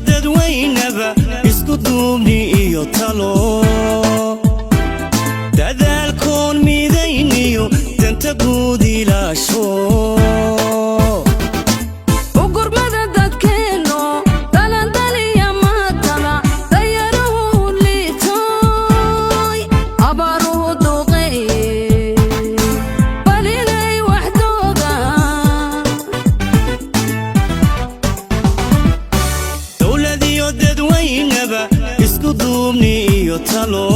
Dadweynaba isku duubni iyo talo, dadaalkoon midayniyo danta guud ilaasho. Ugurmada dadkeenno dalandaliya maataba, dayaruhu liitoy, abaaruhu duqeeye, bal inay wax doogaan. Dowladiyo dadweynaba isku duubni iyo talo.